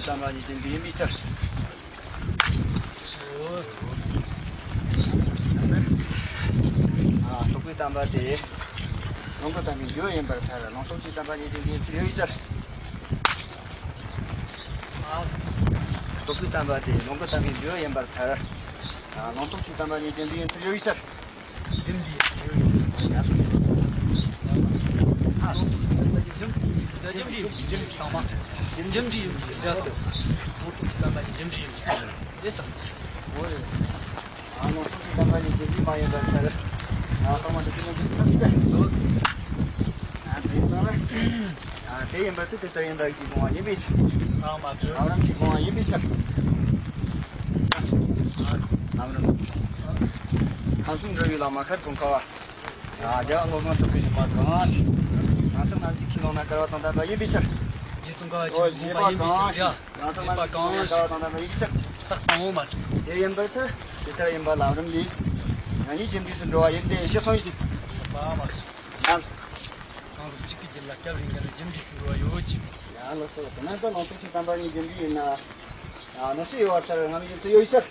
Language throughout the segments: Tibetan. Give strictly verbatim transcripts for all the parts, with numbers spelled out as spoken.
བསྟན་པ་ཉིད་དུ་འདུས་ཡིན་པའི་ཕྱིར། ཨ། རྟོགས་པའི་བསྟན་པ་དེ་ལོངས་སྐུ་བསྟན་པའི་རྒྱུ་ཡིན་པར་ཐལ། ལོངས་སྟོབས་ཀྱི་བསྟན་པ་ཉིད་དུ་འདུས་ཡིན་ཚུལ་ཡོད་པའི་ཕྱིར། ཨ། རྟོགས་པའི་བསྟན་པ་དེ་ལོངས་སྐུ་བསྟན་པའི་རྒྱུ་ཡིན་པར་ཐལ། ཨ། ལོངས་སྟོབས་ཀྱི་བསྟན་པ་ཉིད་དུ་འདུས་ཡིན་ཚུལ་ཡོད་པའི་ཕྱིར། རྒྱུ་འབྲས་ཡོད་པའི་ཕྱིར། རྒྱུ་འབྲས་ཡོད་པའི་ཕྱིར། རྒྱུ་འབྲས་ཡོད་པའི་ཕྱིར། ལོངས་སྟོབས་ཀྱི་བསྟན་པ་ཉིད་རྒྱུ་འབྲས་ཡིན་པའི་ཕྱིར། དེ་ལྟར། འོ་རེད། ཨ། ལོངས་སྟོབས་ཀྱི་བསྟན་པ་ཉིད་རྒྱུ་འབྲས་མ་ཡིན་པར་ཐལ། ཨ། ཐོག་མ་དེ་ཚོ་ནི་ཐབས་ཟད་དོ། ཨ། དེ་ཡིན་ན། ཨ། དེ་ཡིན་པར་ཐལ། དེ་ལྟར་ཡིན་པ་གཅིག་སྤོང་བ་ཡིན་པའི་ཕྱིར། ལམ་རིམ་གཅིག་སྤོང་བ་ཡིན་པའི་ཕྱིར། ལམ་རིམ། ཁམས་གསུམ་འགྲོ་བའི་ལམ་མ་ཁར་ཀུན་ཁ་བ། ཡ། རྒྱལ་བ་སློབ་དཔོན་ཐུབ་པའི་སྙིང་པོ་གང་ཞིག །ང་ཚོ་རྣམས་ཀྱི་ཁས་བླངས་ན་སྐལ་བ་དང་ལྡན་པ་ཡིན་པའི་ཕྱིར། རྗེ་ཙོང་ཁ་པ་ཆེན་པོའི་དགོངས་པ་ཡིན་པའི་ཕྱིར། ཡ། ང་ཚོ་རྣམས་ཀྱི་ཁས་བླངས་ན་སྐལ་བ་དང་ལྡན་པ་ཡིན་པའི་ཕྱིར། རྟགས་དང་པོ་མ་རེད། དེ་ཡིན་པར་ཐལ། དེ་ལྟར་ཡིན་པ་ལམ་རིམ་ལས། ཡང་ནི་རྒྱུ་འབྲས་སུ་འགྲོ་བ་ཡིན་ཏེ་ཞེས་གསུངས་ཤིང་། པ་མ་རེད། ཡང་། གང་ཟག་གཅིག་གི་རྒྱུད་ལ་སྐབས་རེ་འགའ་ནི་རྒྱུ་འབྲས་སུ་འགྲོ་བ་ཡོད་ཅིང་། ཡ། ལགས་སོ། དེ་ན་ད་ལོངས་སྟོབས་ཀྱི་བསྟན་པ་ཉིད་རྒྱུ་འབྲས་ཡིན་ན། ཡ། ནོར་སྲིད་ཡོད་པར་ཐལ། རྣམ་དབྱེ་ཚུལ་ཡོད་པའི་ཕྱིར།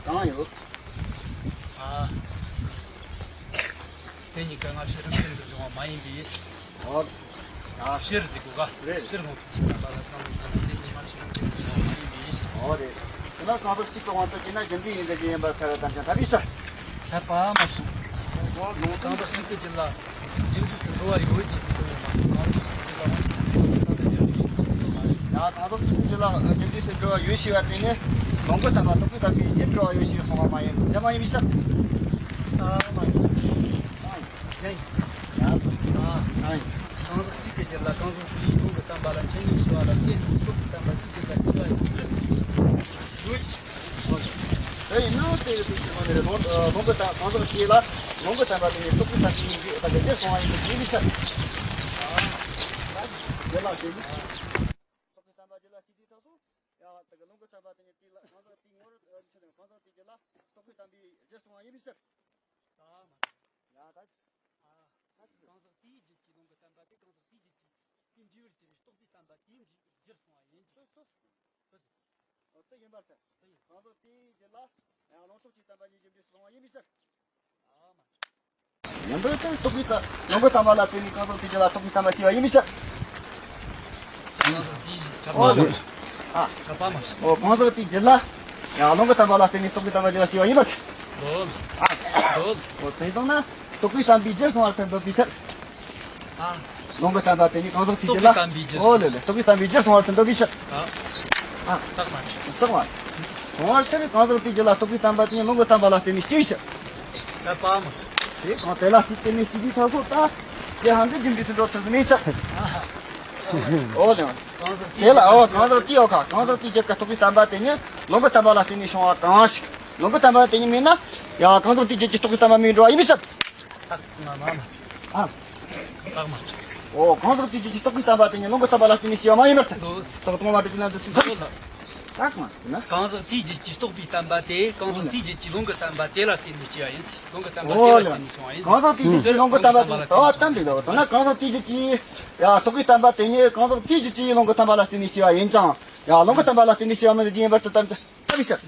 གང་ཡོད། ཨ། དེ་གཉིས་ཀ་སྔ་ཕྱི་རིམ་བཞིན་དུ་འབྱུང་བ་མ་ཡིན་པས། འོ། ཡ། ཕྱིར་ཟེར་དགོས་ཀ་རེད། ཕྱིར་ལོངས་སུ་སྤྱད་པ་ལ་བསམ་བློ་བཏང་ན་དེ་གཉིས་སྔ་ཕྱི་རིམ་བཞིན་དུ་འབྱུང་བ་མ་ཡིན་པས། འོ་རེད། དེ་ན་གང་ཟག་གཅིག་གི་དབང་དུ་བྱས་ན་རྒྱུ་འབྲས་ཡིན་ཟེར་གྱི་ཡིན་པར་ཐལ། དམ་བཅའ་ཐབས་ཡིན་ས། ཐལ་པ་མ་བྱུང་། འོ། ལོངས་སྟོབས། གང་ཟག་གཅིག་གི་རྒྱུད་ལ་རྒྱུ་འབྲས་སུ་འགྲོ་བ་ཡོད་ཅེས་ཟེར་གྱི་ཡོད་མ་རེད། གང་ཟག་གཅིག་གི་རྒྱུད་ལ་དབང་དུ་བྱས་ན་རྒྱུ་འབྲས་སུ་འགྲོ་བ་ཡོད་ཅེས་པ་དེ་ནི། ལོངས་སྐུ་བསྟན་པ་རྟོགས་པའི་བསྟན་པའི་རྒྱུར་འགྲོ་བ་ཡོད་ཅེས་གསུངས་པ་མ་ཡིན་པ་མ་ཡིན་པའི་ཕྱིར། ཨ། མ་ཡིན། གཞན། ཡ། ཨ། གང་ཟག་གཅིག་གི་རྒྱུད་ལ་གང་ཟག་དེའི་ལོངས་སྐུ་བསྟན་པ་ལ་འཆད་ཉན་བྱས་པ་ལ་བརྟེན་ནས་རྟོགས་པའི་བསྟན་པ་དེའི་རྒྱུད་ལ་སྐྱེ་བ་ཡོད་ཅེས་ཡོད་ཅེས། དེ་ཡིན་ན་དེ་ཡོད་དུས་ཀྱི་ངོ་ནས་ལོངས་ལོངས་སྐུ་དང་གང་ཟག་དེ་ལ་ལོངས་སྐུ་བསྟན་པ་དེ་ནི་རྟོགས་པའི་བསྟན་པའི་ཡིན་གྱི་ད་ག་རྒྱུར་སོང་བ་ཡིན་པའི་རྒྱུ་ཡིན་ས། རྒྱུད་ལ་དེ་ནི་རྟོགས་པའི་བསྟན་པ་རྒྱུད་ལ་སྐྱེས་དུས་ཐག་ཏུ་ཡང་ད་ག་ལོངས་སྐུ་བསྟན་པ་དེ་ནི་དེ་ལ་གང་ཟག་དེའི་ངོར་ཆོས་དང་གང་ཟག་དེའི་རྒྱུད་ལ་རྟོགས་པའི་བསྟན་པའི་རྒྱུར་སོང་བ་ཡིན་པའི་ཕྱིར། ད་མ། ཡ་ད། ཨ། གང་ཟག་དེའི་རྒྱུད་ཀྱི་ལོངས་སྐུ་བསྟན་པ་དེ་གང་ཟག་དེའི་རྒྱུད་ཀྱི་དེའི་འབྲས་བུར་གྱུར་པའི་རྟོགས་པའི་བསྟན་པ་དེའི་རྒྱུར་སོང་བ་ཡིན་གྱི། ཨོ། དེ་ཡིན་པར་ཐལ། དེ་ཡིན། གང་ཟག་དེའི་རྒྱུད་ལ་ཡང་ལོངས་སྟོབས་ཀྱི་བསྟན་པ་ཉིད་རྒྱུ་འབྲས་སུ་སོང་བ་ཡིན་པའི་ཕྱིར། ཨ་མ། ཡིན་པར་ཐལ། རྟོགས་པའི་བསྟན། ལོངས་སྐུ་བསྟན་པ་ལ་བརྟེན་ནས་གང་ཟག་དེའི་རྒྱུད་ལ་རྟོགས་པའི་བསྟན་པ་སྐྱེ་བ་ཡིན་པའི་ཕྱིར། གང་ཟག་དེའི་རྒྱུད། ཨོ་ལེ། ཨ། ཁྱབ་པ་མ་བྱུང་། ཨོ། གང་ཟག་དེའི་རྒྱུད་ལ་ཡང་ལོངས་སྐུ་བསྟན་པ་ལ་བརྟེན་ནས་རྟོགས་པའི་བསྟན་པ་རྒྱུད་ལ་སྐྱེ་བ་ཡིན་པར་ཐལ། ལོ། ཨ། ལོ། ཨོ། དེ་ལྟར་ན་རྟོགས་པའི་བསྟན་པའི་རྒྱུར་སོང་བར་ཐལ་འདོད་པའི་ཕྱིར། ཨ། ལོངས་སྐུ་བསྟན་པ་དེ་ཉིད་གང་ཟག་དེའི་རྒྱུད་ལ། རྟོགས་པའི་བསྟན་པའི་རྒྱུར། ཨོ་ལེ་ལེ། རྟོགས་པའི་བསྟན་པའི་རྒྱུར་སོང་བར་ཐལ་འདོད་པའི་ཕྱིར། ཨ། ཨ། རྟགས་མ་རེད། རྟགས་མ་རེད། སོང་བར་ཐལ། གང་ཟག་དེའི་རྒྱུད་ལ་རྟོགས་པའི་བསྟན་པ་དེ་ཉིད་ལོངས་སྐུ་བསྟན་པ་ལ་བརྟེན་ནས་སྐྱེ་བའི་ཕྱིར། ཁྱབ་པ་མ་བྱུང་། དེ་གང་དེ་ལ་བརྟེན་ནས་སྐྱེ་བའི་ཕྱིར་སོ། ད་དེ་ཧང་གི་རྒྱུ་འབྲས་སུ་འགྲོ་ཐུབ་ནས་ཤག་ཨོ་ལེ། གང་ཟག་དེའི། དེ་ལ། ཨོ། རྒྱུད་ཀྱི། གང་ཟག་དེའི། ཨོ་ཁ། གང་ཟག་དེའི་རྒྱུད་ཀྱི་རྟོགས་པའི་བསྟན་པ་དེ་ཉིད་ལོངས་སྐུ་བསྟན་པ་ལ་བརྟེན་ནས་བྱུང་བ་གང་ཞིག་ལོངས་སྐུ་བསྟན་པ་དེ་ཉིད་མིན་ན། ཡ། གང་ཟག་དེའི་རྒྱུད་ཀྱི་རྟོགས་པའི་བསྟན་པ་མིན་འགྲོ་བ་ཡིན་པའི་ཕྱིར། རྟགས་མ་མ། ཨ། རྟགས་མ། ཨོ། གང་ཟག་དེའི་རྒྱུད་ཀྱི་རྟོགས་པའི་བསྟན་པ་དེ་ཉིད་ལོངས་སྐུ་བསྟན་པ་ལ་བརྟེན་ནས་སྐྱེ་བ་མ་ཡིན་པར་ཐལ། རྟགས་དང་པོ་མ་གྲུབ་པའི་ནང་དུ་ཚུད་པ། རྟགས་མ་ན། གང་ཟག་དེའི་རྒྱུད་ཀྱི་རྟོགས་པའི་བསྟན་པ་དེ་གང་ཟག་དེའི་རྒྱུད་ཀྱི་ལོངས་སྐུ་བསྟན་པ་དེ་ལ་བརྟེན་ནས་སྐྱེ་བ་ཡིན། ལོངས་སྐུ་བསྟན་པ་དེ་ལ་བརྟེན་ནས་བྱུང་བ་ཡིན། གང་ཟག་དེའི་རྒྱུད་ཀྱི་ལོངས་སྐུ་བསྟན་པ་དེ་ལྟ་བ་བསྟན་ཏེ་ལོ། ད་ན་གང་ཟག་དེའི་རྒྱུད་ཀྱི། ཡ། རྟོགས་པའི་བསྟན་པ་དེ་ཉིད་གང་ཟག་དེའི་རྒྱུད་ཀྱི་ལོངས་སྐུ་བསྟན་པ་ལ་བརྟེན་ནས་སྐྱེ་བ་ཡིན་ཀྱང་། ཡ། ལོངས་སྐུ་བསྟན་པ་ལ་བརྟེན་ནས་སྐྱེ་བ་མིན་ཟེར་གྱི་ཡིན་པར་ཐལ། དམ་བཅའ་ཐབས་ཡིན་ཟེར།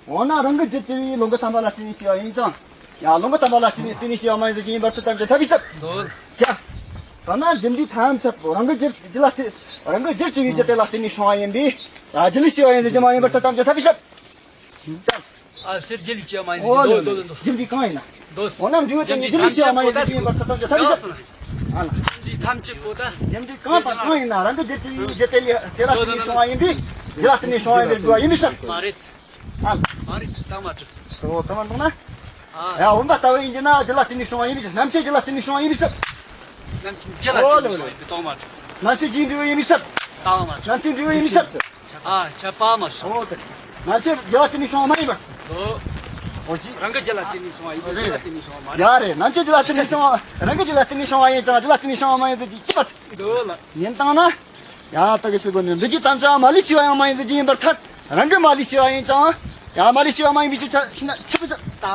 འོ་ན་རང་གི་རྒྱུད་སྐྱེ་བའི་ལོངས་སྐུ་བསྟན་པ་ལ་བརྟེན་ནས་སྐྱེ་བ་ཡིན་ཀྱང་། ཡ། ལོངས་སྐུ་བསྟན་པ་ལ་བརྟེན་ནས་བརྟེན་ནས་སྐྱེ་བ་མ་ཡིན་ཟེར་གྱི་ཡིན་པར་ཐལ། དམ་བཅའ་ཐབས་ཡིན་ཟེར། ཡ། ད་ན་རྒྱུ་འབྲས་ཐམས་ཅད་རང་གི་རྒྱུད་རྒྱུད་ལ་བརྟེན། རང་གི་རྒྱུད་སྐྱེ་བའི་རྒྱུད་དེ་ལ་བརྟེན་ནས་བྱུང་བ་ཡིན་པས། ཡ། རྒྱུད་ལས་སྐྱེ་བ་ཡིན་ཟེར་གྱི་མ་ཡིན་པར་ཐལ། དམ་བཅའ་ཐབས་ཡིན་ཟེར། ཨ། ཕྱིར་རྒྱུད་ལས་སྐྱེ་བ་མ་ཡིན་ཟེར་གྱི། འོ་ལེ། འདོད་འདོད་འདོད། རྒྱུ་འབྲས་གང་ཡིན་ན། འདོད། འོ་ན་འབྲས་བུ་དེ་ཉིད་རྒྱུད་ལས་སྐྱེ་བ་མ་ཡིན་ཟེར་གྱི་ཡིན་པར་ཐལ། དམ་བཅའ་ཐབས་ཡིན་ཟེར། ཨ་ལ། རྒྱུ་འབྲས་ཐམས་ཅད་པོ་ད། རྒྱུ་འབྲས་གང་དང་གང་ཡིན་ན་རང་གི་རྒྱུད་ཀྱི་རྒྱུད་དེ་ལས་དེ་ལ་བརྟེན་ནས་བྱུང་བ་ཡིན་པས། རྒྱུད་ལ་བརྟེན་ནས་བྱུང་བ་ཡིན་པས་འདོད་པ་ཡིན་པའི་ཕྱིར། མ་རེད། ཨ། མ་རེད། རྟགས་མ་རེད། ཨོ། དེ་མ་འདུག་ན། ཨ། ཡ། འོན་པ་ལྟ་བུ་ཡིན་གྱི་ན་རྒྱུད་ལ་བརྟེན་ནས་བྱུང་བ་ཡིན་པའི་ཕྱིར། རྣམ་དཔྱོད་རྒྱུད་ལ་བརྟེན་ནས་བྱུང་བ་ཡིན་པའི་ཕྱིར། རྣམ་དཔྱོད་རྒྱུད་ལ་བརྟེན་ནས་བྱུང་བ་ཡིན་པའི་རྟགས་མ་རེད། རྣམ་དཔྱོད་ཀྱི་འབྲས་བུ་ཡིན་པའི་ཕྱིར། རྟགས་མ་རེད། རྣམ་དཔྱོད་འབྲས་བུ་ཡིན་པའི་ཕྱིར། ཨ། ཁྱབ་པ་མ་བྱུང་། ཨོ། དེ། རྣམ་དཔྱོད་རྒྱུད་ལ་བརྟེན་ནས་བྱུང་བ་མ་ཡིན་པར། ཨོ། ཨོ་ཅི། རང་གི་རྒྱུད་ལ་བརྟེན་ནས་བྱུང་བ་ཡིན་པས། རེད། རྒྱུད་ལ་བརྟེན་ནས་བྱུང་བ་མ་རེད། ཡ་རེད། རྣམ་དཔྱོད་རྒྱུད་ལ་བརྟེན་ནས་བྱུང་བ། རང་གི་རྒྱུད་ལ་བརྟེན་ནས་བྱུང་བ་ཡིན་ཀྱང་རྒྱུད་ལ་བརྟེན་ནས་བྱུང་བ་མ་ཡིན་ཟེར་གྱི་ཅི་པར། འདོད་ལ། ཡིན་དང་ན། ཡ། ད་གི་ཟེར་གོ་ནི་འདི་ཀྱི་དམ་བཅའ་མ་ལུས་སྐྱེ་བ་ཡང་མ་ཡིན་ཟེར་གྱི་ཡིན་པར་ཐལ། རང་གི་མ་ལུས་སྐྱེ་བ་ཡིན་ཀྱང་། ཡ། མ་ལུས་སྐྱེ་བ་མ་ཡིན་པའི་ཕྱིར་ཐལ། ཤི་ན་ཆུ་བུ་ཟེར། ད།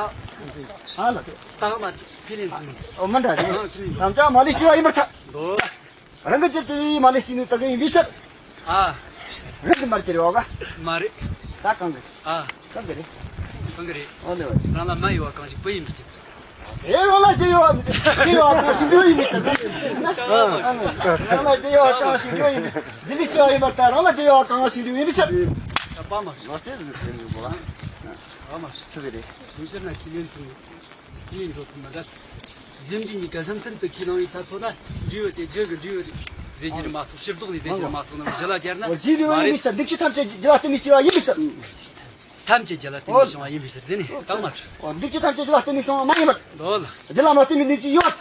ཨ་ལ། ད་མ་ཁྱི་ལིན་ཟེར། ཨོ་མ་འདྲ་རེད། ཨ། ཁྱི་ལིན་ཟེར། དམ་བཅའ་མ་ལུས་སྐྱེ་བ་ཡིན་པར་ཐལ། འདོད། རང་གི་རྒྱུད་ཀྱི་མ་ལས་སྲིད་ནུས་དག་ཡིན་པའི་ཕྱིར། ཨ། རང་གི་མར་གྱུར་ཡོད་ག་མ་རེད། ད་གང་གི་ཨ། གང་གི་རེད། གང་གི་རེད། ཨོ་ལེ་བ། རང་ལ་མ་ཡོད་པ་གང་ཞིག་བུ་ཡིན་པའི་རྒྱུ་མཚན། དེ་རང་ལ་རྒྱུ་ཡོད་པ་རྒྱུ་ཡོད་པ་གང་ཞིག་བུ་ཡིན་པའི་ཕྱིར། རང་ལ་རྒྱུ་ཡོད་པ་གང་ཞིག་བུ་ཡིན་པའི་རྒྱུ་ལས་སྐྱེ་བ་ཡིན་པར་ཐལ། རང་ལ་རྒྱུ་ཡོད་པ་གང་ཞིག་བུ་ཡིན་པའི་ཕྱིར། ད་པ་མ་ཞིག་ལོ་སྟེ་ཟིག་ཟེར་ནས་གོ་ལ། པ་མ་ཞིག་ཆི་གི་རེད། དུས་ཕྱིར་ན་ཁས་ལེན་ཚུལ། དེའི་འགྲོ་ཐུབ་མ་འདྲ། རྒྱུ་འབྲས་གཉིས་ཀ་གཞན་མཐུན་དུ་ཁས་བླངས་པའི་ཐ་ཚོ་ན། འབྲས་བུ་དེ་རྒྱུ་གི་འབྲས་བུ་རེད་ཟེར་རྒྱུ་རེད་མ་གཏོགས། ཕྱིར་ལྡོག་ནས་ཟེར་རྒྱུ་རེད་མ་གཏོགས་ན་རྒྱུ་ལ་སྦྱར་ན། འོ་རྒྱུའི་འབྲས་བུ་ཡིན་པའི་ཕྱིར། འདུས་བྱས་ཐམས་ཅད་རྒྱུ་ལ་བརྟེན་ནས་སྐྱེ་བ་ཡིན་པའི་ཕྱིར། ཐམས་ཅད་རྒྱུ་ལ་བརྟེན་ནས་བྱུང་བ་ཡིན་པའི་ཕྱིར་དེ་ནི་གང་མ་འཕྲོད། འོ་འདུས་བྱས་ཐམས་ཅད་རྒྱུ་ལ་བརྟེན་ནས་བྱུང་བ་མ་ཡིན་པར། འདོད་ལ། རྒྱུ་ལ་མ་བརྟེན་པའི་ལུས་ཀྱི་ཡོད།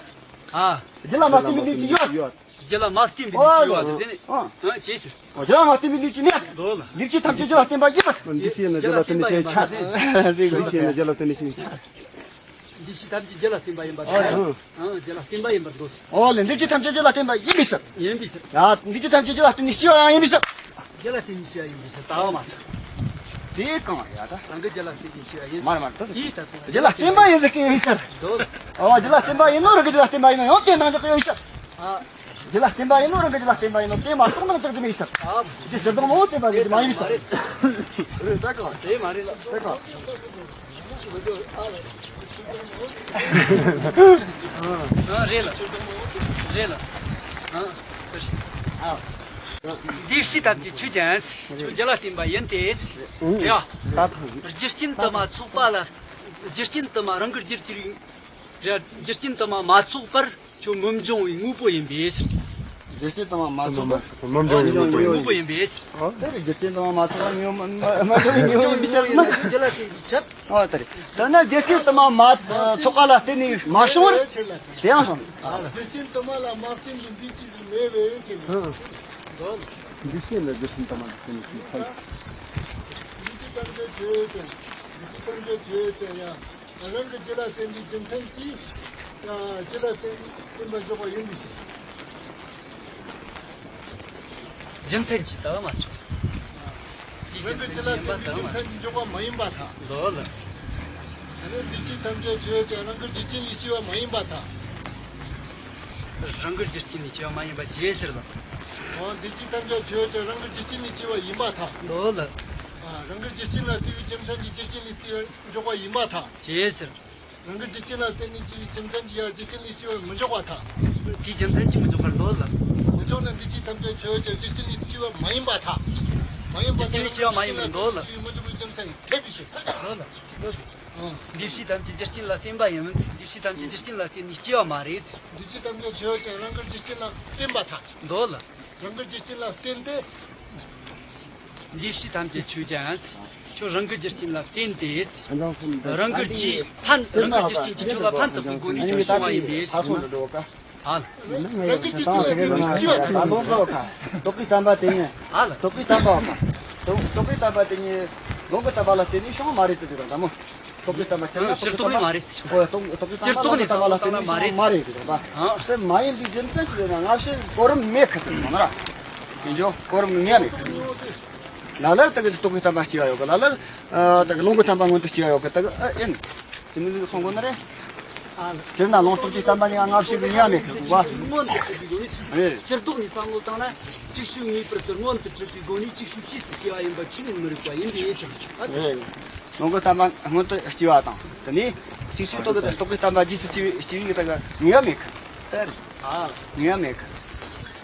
ཨ། རྒྱུ་ལ་མ་བརྟེན་པའི་ལུས་ཀྱི་ཡོད། རྒྱུ་ལ་མ་བརྟེན་པའི་ལུས་ཀྱི་ཡོད་དེ་ནི། ཨ། ཅེས་ཟེར། འོ་རྒྱུ་ལ་མ་བརྟེན་པའི་ལུས་ཀྱི་མེད། འདོད་ལ། འདུས་བྱས་ཐམས་ཅད་རྒྱུ་ལ་བརྟེན་པ་ཡིན་པར། འདུས་བྱས་ནི་རྒྱུ་ལ་བརྟེན་ནས་ཆགས། འདུས་བྱས་ནི་རྒྱུ་ལ་བརྟེན་ནས་ཆགས། འདུས་བྱས་ཐམས་ཅད་རྒྱུ་ལ་བརྟེན་པ་ཡིན་པར་ཐལ། ཨང་། རྒྱུ་ལ་བརྟེན་པ་ཡིན་པར་འདོད། འོ་ལེ། འདུས་བྱས་ཐམས་ཅད་རྒྱུ་ལ་བརྟེན་པ་ཡིན་པའི་ཕྱིར། ཡིན་པའི་ཕྱིར། ཡ། འདུས་བྱས་ཐམས་ཅད་རྒྱུ་ལ་བརྟེན་ནས་སྐྱེ་བ་ཡང་ཡིན་པའི་ཕྱིར། རྒྱུ་ལ་བརྟེན་ནས་སྐྱེ་བ་ཡིན་པའི་ཕྱིར་ད་བ་མ་ཐག་དེ་གང་ཡ་ད། རང་གི་རྒྱུ་ལ་བརྟེན་ནས་སྐྱེ་བ་ཡིན། མ་རེད་མ་རེད་ད། ཡིས་ད་ཐུབ། རྒྱུ་ལ་བརྟེན་པ་ཡིན་ཟེར་གི་ཡིན་ཕྱིར། འདོད། ཨོ་རྒྱུ་ལ་བརྟེན་པ་ཡིན་ནོ་རང་གི་རྒྱུ་ལ་བརྟེན་པ་ཡིན་ནོ་ཡང་དེ་འདང་རྒྱག་གི་ཡོད་ཕྱིར། ཨ། རྒྱུ་ལ་བརྟེན་པ་ཡིན་ནོ་རང་གི་རྒྱུ་ལ་བརྟེན་པ་ཡིན་ནོ་དེ་མ་གཏོགས་འདང་རྒྱག་རྒྱུ་མེད་ཕྱིར། ཨ། དེ་ཕྱིར་ལྡོག་ནོ་བརྟེན་པ་ཡིན་རྒྱུ་མ་ཡིན་ཕྱིར། རེད་ད་ག་དེ་མ་རེད་ལ། ད་ག་ཨ་རེད་ལ། རེད་ལ། ཨ། འདུས་བྱས་ཐམས་ཅད་ཆོས་ཅན། ཁྱོད་རྒྱུ་ལ་བརྟེན་པ་ཡིན་ཏེ། ཡ། རྒྱུ་རྐྱེན་དུ་མ་ཚོགས་པ་ལ། རྒྱུ་རྐྱེན་དུ་མ་རང་གི་རྒྱུར་གྱུར་པའི། རྒྱུ་རྐྱེན་དུ་མ་མ་ཚོགས་པར་ཁྱོད་མི་འབྱུང་བའི་དངོས་པོ་ཡིན་པའི་ཕྱིར། རྒྱུ་རྐྱེན་དུ་མ་མ་ཚོགས་པར། མི་འབྱུང་བའི་དངོས་པོ་ཡིན་པའི་ཕྱིར། དེ་རེད། རྒྱུ་རྐྱེན་དུ་མ་མ་ཚོགས་པར་དངོས་པོ་མ་མ་འབྱུང་བའི་དངོས་པོ་ཡིན་པའི་ཕྱིར་ན། རྒྱུ་ལ་བརྟེན་པའི་ཆབ། ཨ་ད་རེད། ད་ནི་རྒྱུ་རྐྱེན་དུ་མ་མ་ཚོགས་པ་ལ་བརྟེན་ནས་མ་བྱུང་བར་དེ་ཡང་བྱུང་། རྒྱུ་རྐྱེན་དུ་མ་ལ་མ་བརྟེན་པའི་འདུས་བྱས་སུ་མེད་པའི་ཕྱིར། འདུས་བྱས་ལ་རྒྱུ་རྐྱེན་དུ་མ་ལ་བརྟེན་ནས་ཚུལ་ཚད། འདུས་བྱས་ཐམས་ཅད་ཆོས་ཅན། འདུས་བྱས་ཐམས་ཅད་ཆོས་ཅན་ཡང་། རང་གི་རྒྱུ་ལ་བརྟེན་པའི་རྒྱུ་མཚན་གྱིས། རྒྱུ་ལ་བརྟེན་བརྟེན་པར་འཇོག་པ་ཡིན་པའི་ཕྱིར། རྒྱུ་མཚན་གྱིས་ལྟ་བ་མ་ཆགས། དེའི་རང་གི་རྒྱུ་ལ་བརྟེན་པའི་རྒྱུ་མཚན་གྱིས་འཇོག་པ་མ་ཡིན་པར་ཐལ། ལོ་ལ། ཨ་ནི་འདུས་བྱས་ཐམས་ཅད་ཆོས་ཅན། རང་གི་རྒྱུ་རྐྱེན་ལས་སྐྱེ་བ་མ་ཡིན་པར་ཐལ། རང་གི་རྒྱུ་རྐྱེན་ལས་སྐྱེ་བ་མ་ཡིན་པ་ཇི་ཕྱིར་ལ། འོ་འདུས་བྱས་ཐམས་ཅད་ཆོས་ཅན། རང་གི་རྒྱུ་རྐྱེན་ལས་སྐྱེ་བ་ཡིན་པར་ཐལ། ལོ་ལ། ཨ་རང་གི་རྒྱུ་རྐྱེན་ལ་ལྟོས་པའི་རྒྱུ་མཚན་གྱིས་རྒྱུ་རྐྱེན་ལས་ལྟོས་པར་འཇོག་པ་ཡིན་པར་ཐལ། ཇི་ཕྱིར། རང་གི་རྒྱུ་རྐྱེན་ལ་བརྟེན་ནས་སྐྱེ་བའི་རྒྱུ་མཚན་གྱིས་ཡང་རྒྱུ་རྐྱེན་ལས་སྐྱེ་བར་མི་འཇོག་པར་ཐལ། དེའི་རྒྱུ་མཚན་གྱིས་མི་འཇོག་པར་འདོད་ལ། མི་འཇོག་ན་འདུས་བྱས་ཐམས་ཅད་ཆོས་ཅན། རྒྱུ་རྐྱེན་ལས་སྐྱེ་བ་མ་ཡིན་པར་ཐལ། མ་ཡིན་པར་ཐལ། རྒྱུ་རྐྱེན་ལས་སྐྱེ་བ་མ་ཡིན་པར་འདོད་ལ། རྒྱུ་རྐྱེན་ལས་སྐྱེ་བ་མི་འཇོག་པའི་རྒྱུ་མཚན་ཡང་འཐད་པའི་ཕྱིར། འདོད་ལ། འདོད་ལ། འདུས་བྱས་ཐམས་ཅད་རྒྱུ་རྐྱེན་ལ་བརྟེན་པ་ཡིན་མིན། འདུས་བྱས་ཐམས་ཅད་རྒྱུ་རྐྱེན་ལ་བརྟེན་ནས་སྐྱེ་བ་མ་རེད། འདུས་བྱས་ཐམས་ཅད་ཆོས་ཅན། རང་གི་རྒྱུ་རྐྱེན་ལ་བརྟེན་པར་ཐལ། འདོད་ལ། རང་གི་རྒྱུ་རྐྱེན་ལ་བརྟེན་ཏེ། འདུས་བྱས་ཐམས་ཅད་ཆོས་ཅན། ཁྱོད་རང་གི་རྒྱུ་རྐྱེན་ལ་བརྟེན་ཏེ། རང་གི་ཆོས་ཕན། རང་གི་རྒྱུ་རྐྱེན་གྱིས་ཁྱོད་ལ་ཕན་ཐོགས་པའི་སྒོ་ནས་ཁྱོད་བྱུང་བ་ཡིན་པས། ཨ་ལ། རང་གི་རྒྱུ་རྐྱེན་ལ་བརྟེན་ནས་སྐྱེ་བ་དང་། ད་ལོ་ཙཱ་བ་ཁ། རྟོག་གེའི་བསྟན་པ་དེ་ནི། ཨ་ལ། རྟོག་གེའི་བསྟན་པ་བ་ཁ། རྟོག་རྟོག་གེའི་བསྟན་པ་དེ་ནི་ལུང་གི་བསྟན་པ་ལ་བརྟེན་ནས་བྱུང་བ་མ་རེད་ཟེར་དུས་དང་འདྲ་མོ། རྟོག་གེའི་བསྟན་པ་སྤྱིར་ན། སྤྱིར་རྟོག་གེ་མ་རེད། ཨོ་རྟོག་རྟོག་གེའི་བསྟན་པ་ལུང་གི་བསྟན་པ་ལ་བརྟེན་ནས་བྱུང་བ་མ་རེད་ཟེར་དུས་དང་། དེ་མ་ཡིན་པའི་རྒྱུ་མཚན་ཞིག་ཡོད་ན། སྔ་ཕྱི་གོ་རིམ་མེད་ཁུལ་དུ་སོང་ན་ར། ཡིན་རྒྱུ་གོ་རིམ་ངེས་མེད་ཁུལ། ལ་ལར་དེ་གི་རྟོག་གེའི་བསྟན་པ་སྐྱེ་བ་ཡོད་གི། ལ་ལར་ཨ་དེ་གི་ལུང་གི་བསྟན་པ་སྔོན་དུ་སྐྱེ་བ་ཡོད་གི། དེ་གི་ཨ་ཨིན། དེ་མི་ལུགས་སོང་གོ་ནི་རེད། ཨ་ལ། སྤྱིར་ན་ལུང་རྟོགས་ཀྱི་བསྟན་པ་ནི་སྔ་ཕྱི་གི་ངེས་མེད་ཁུལ་བ། སྔོན་དུ་གྲུབ་པའི་སྒོ་ནས། རེད། སྤྱིར་ལྡོག་ནས་བསམ་བློ་བཏང་ན། ཅིག་ཤོས་ངེས་པར་དུ་སྔོན་དུ་གྲུབ་པའི་སྒོ་ནས་ཅིག་ཤོས་ཕྱིས་སུ་སྐྱེ་བ་ཡིན་པ་ཁས་ལེན་མི་རིགས་པ་ཡིན་པས་ཟེར། རེད། ལུང་གི་བསྟན་པ་སྔོན་དུ་སྐྱེ་བ་དང་། དེ་ནས་ཅིག་ཤོས་རྟོག་གི་རྟོག་གེའི་བསྟན་པ་རྗེས་སུ་སྐྱེ་བའི་སྐྱེ་བའི་དེ་གི་ངེས་མེད་ཁུལ། ཨ། ངེས་མེད་ཁུལ།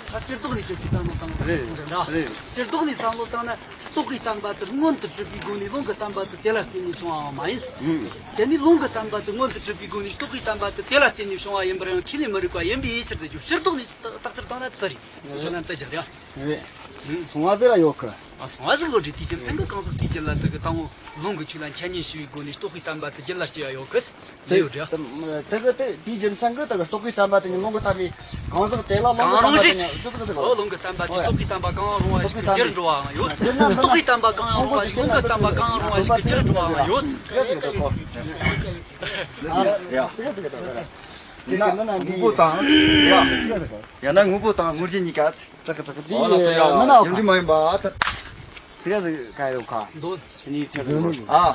ད་སྤྱིར་ལྡོག་ནས་ཅིག་བསམ་བློ་བཏང་། རེད། རེད། སྤྱིར་ལྡོག་ནས་བསམ་བློ་བཏང་ན། རྟོག་གེའི་བསྟན་པ་དེ་སྔོན་དུ་གྲུབ་པའི་སྒོ་ནས་ལུང་གི་བསྟན་པ་དེ་དེ་ལ་བརྟེན་ནས་བྱུང་བའང་མ་ཡིན། ཨང་། དེ་ནས་ལུང་གི་བསྟན་པ་དེ་སྔོན་དུ་གྲུབ་པའི་སྒོ་ནས་རྟོག་གེའི་བསྟན་པ་དེ་དེ་ལ་བརྟེན་ནས་བྱུང་བ་ཡིན་པར་ཡང་ཁས་ལེན་མི་རིགས་པ་ཡིན་པའི་ཕྱིར་དུ་རྒྱུ། སྤྱིར་ལྡོག་ནས་བཏགས་ཚུལ་བཏང་ན་དེ་རེད། རེད། ཁྱོད་རྣམས་ལྟ་རྒྱུ་རེད། རེད། ཨང་། སོང་བ་ཟིག་ར་ཡོད་གི། ཨ། སོང་བ་ཟིག་ལོ་རེད། དེའི་རྒྱུ་མཚན་གི་གང་ཟག་དེའི་རྒྱུད་ལ་དེ་གི་དང་པོ་ལུང་གི་ཆོས་ལ་འཆད་ཉན་ཞུ་བའི་སྒོ་ནས་རྟོག་གེའི་བསྟན་པ་དེ་རྒྱུད་ལ་སྐྱེ་བ་ཡོད་གི། དེ་ཡོད་རེད། དེ་གི་དེ་དེའི་རྒྱུ་མཚན་གི་དེ་གི་རྟོག་གེའི་བསྟན་པ་དེ་ནི་ལུང་གི་བསྟན་པའི་གང་ཟག་དེ་ལ་ལུང་གི་བསྟན་པ་དེ་ནི་ཅི་ཟིག་དེ་གི། ཨོ། ལུང་གི་བསྟན་པ་དེ་རྟོག་གེའི་བསྟན་པ་གང་རུང་བ་ཞིག་གི་རྒྱུར་འགྲོ་བའང་ཡོད། རྟོག་གེའི་བསྟན་པ་གང་རུང་བ་ཞིག་ལུང་གི་བསྟན་པ་གང་རུང་བ་ཞིག་གི་རྒྱུར་འགྲོ་བའང་ཡོད། ཨ། ཡ། དེ་གི་དེ་གི་དེ་གི། དེ་ན་དངོས་པོ་དང་། ཡ། ཡང་ན་དངོས་པོ་དང་དངོས་རྒྱུ་གཉིས་ཀ། དྲག་གི་དྲག་གི། འདི་ཡང་མིན་ན་ཡང་འདི་མ་ཡིན་པ། དེ་ག་ཟིག་ག་ཡོད་ཁ། འདོད། དེ་ནི་ཚེ་ཟིག་ཡོད། ཨ།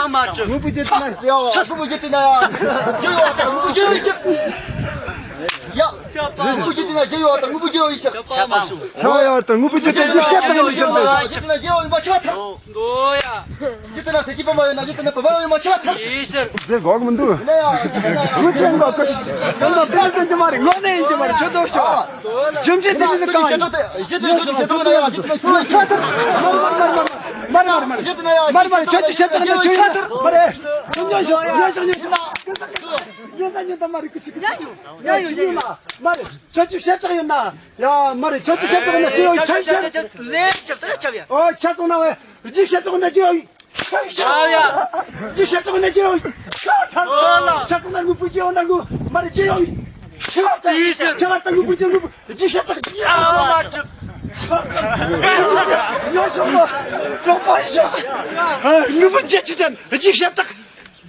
ཕྱག་མ་གྲུབ། དངོས་པོ་བརྒྱད་དེ་ན། ཡ། དངོས་པོ་བརྒྱད་དེ་ན་ཡ། རྒྱུ་ཡོད་དང་དངོས་པོ་རྒྱུ་ཡོད་ཤིག། ཡ། དངོས་པོ་བརྒྱད་དེ་ན་རྒྱུ་ཡོད་དང་དངོས་པོ་རྒྱུ་ཡོད་ཤིག། ཕྱག་མ་གྲུབ། ཕྱག་ཡོད་དང་དངོས་པོ་རྒྱུ་དང་བཞི་བཤད་དང་ཡོད་ཤིག། བརྒྱད་དེ་ན་རྒྱུ་ཡོད་མ་ཆགས་ཐལ། འདོ་ཡ། བརྒྱད་དེ་ན་ཟེར་གྱི་བུ་མ་ཡོད་ན་བརྒྱད་དེ་ན་བུ་མ་ཡོད་མ་ཆགས་ཐལ། ཡེ་ཤེས། དེ་གོ་གི་མི་འདུག། ཡ་ཡ། དངོས་ཅན་གོ་གི། དེ་ལ་དེ་ལ་དེ་མ་རེད། དངོས་གནས་ཡིན་གྱི་མ་རེད། ཁྱོད་དོགས་ཤོག། རྒྱུ་འབྲས་དེ་ནི་གང་ཡིན། གཞི་དེ་ཁྱོད་ཀྱི་བྱེད་སྟངས་ལ་ཡང་གཞི་དེ་ཁྱོད་ལ་ཆགས་ཐལ། མར་མར་མར་མར་མར་མར་མར་ཁྱོད་ཀྱི་བྱེད་སྟངས་ལ་ཁྱོད་ཆགས་ཐལ། མ་རེད། ཁྱོད་ཉོན་ཤོག། ཉོན་ཤོག། ཉོན་ཤོག། ཉོན་ཤོག། ཉོན་ཤོག། མ་རེད། ཁྱོད་ཀྱི་ཉོན་ཤོག། མ་རེད། ཁྱོད་ཀྱི་བྱེད་སྟངས་ཡོད་ན། ཡ་མ་རེད། ཁྱོད་ཀྱི་བྱེད་སྟངས་ཡོད་ན་ཅི་ཡོད་ཆ་ཤས། ལས་ཆབ་ཏུ་ཆབ་ཡ། ཨོ་ཆ་སོང་ན་བས་རྒྱུ་བྱེད་སྟངས་ན་ཅི་ཡོད། ཆ་ཡ། རྒྱུ་བྱེད་སྟངས་ན་ཅི་ཡོད། ཆ་སོང་ན་དངོས་པོ་ཅི་ཡོད་ན་དངོས་མ་རེད་ཅི་ཡོད། ཆ་ཡ། ཆ་བ་དང་དངོས་པོ་ཅི་ཡོད། རྒྱུ་བྱེད་སྟངས་ཡ། ཡོ་ཤོ་མོ། གྲོགས་པོ་ཡོ། དངོས་པོ་ཅི་ཅི་ཅན་རྒྱུ་བྱེད་སྟངས་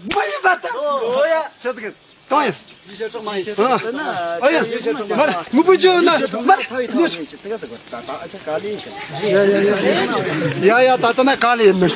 མ་ཡིན་པ་དང་། ཨོ་ཡ། ཆ་ཟིག་གང་ཡིན། ཨ་ཡ། མ་རེད། དངོས་པོ་ཅི་ཡོད་ན་མ་རེད། དངོས་ཡ་ཡ་ད་ལྟ་ན་ག་ལེ་ཡིན་ནི།